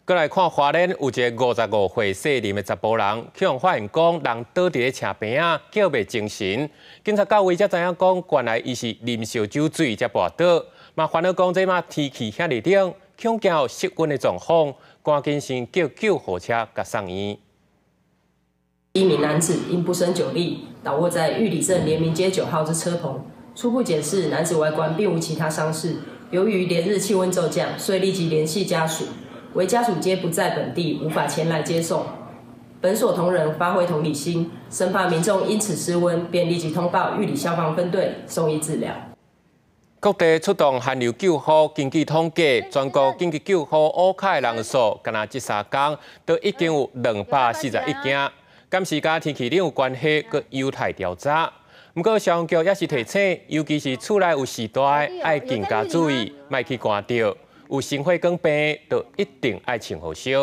閣來看花蓮有一个55歲姓林的查埔人，予人發現講人倒佇咧車邊仔，叫袂精神。警察到位才知影講，原來伊是啉燒酒醉才跋倒。嘛煩惱講這馬天氣遐爾冷，恐驚有失溫的狀況，趕緊先叫救護車共送院。一名男子因不勝酒力，倒臥在玉里鎮聯名街9號之車棚。初步檢視，男子外觀並無其他傷勢。由於連日氣溫驟降，遂立即聯繫家屬。惟家屬皆不在本地，無法前來接送。本所同仁發揮同理心，生怕民眾因此失溫，便立即通報玉里消防分隊送醫治療。各地出動寒流救護，根據統計，全國緊急救護烏卡的人數，干焦這3工都已經有241件。敢是佮天氣冷有關係，閣有待調查。毋過消防局也是提醒，尤其是厝內有序大的，愛更加注意，莫去寒著。有心血管病，就一定愛穿雨靴。